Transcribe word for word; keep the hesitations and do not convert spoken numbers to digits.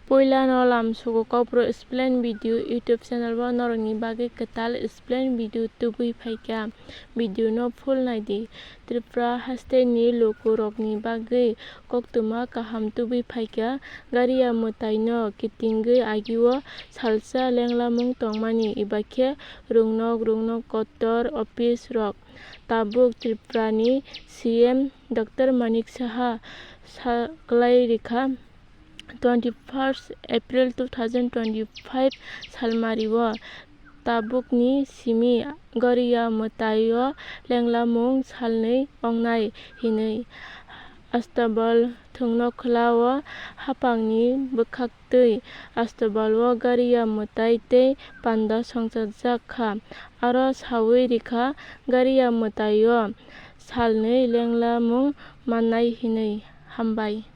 Puila no lamsugo Kokborok Explain Video YouTube channel o norokni bagwi kwtal explain video tubui phaikha. Video no full naidi. Tripura haste ni lukurokni bagwi koktwma kaham tubui phaikha. Garia mwtai no kitingwi agio salsa lenglamung tongmani, ibakhe rungnok rungnok kotor office rok. Tabuk Tripura ni C M Doctor Manik Saha sa-, kwlai rikha. Twenty first April two thousand twenty five salmario tabukni simi Garia mwtaio lenglamung salnwi ongnai hinwi. Astabal thwngno khwlao haphangni bwkhaktwi Astabalo Garia mwtai tei panda songchajak kha. Aro sawi rikha Garia mwtaio salnwi lenglamung mannai hinwi. Hambai.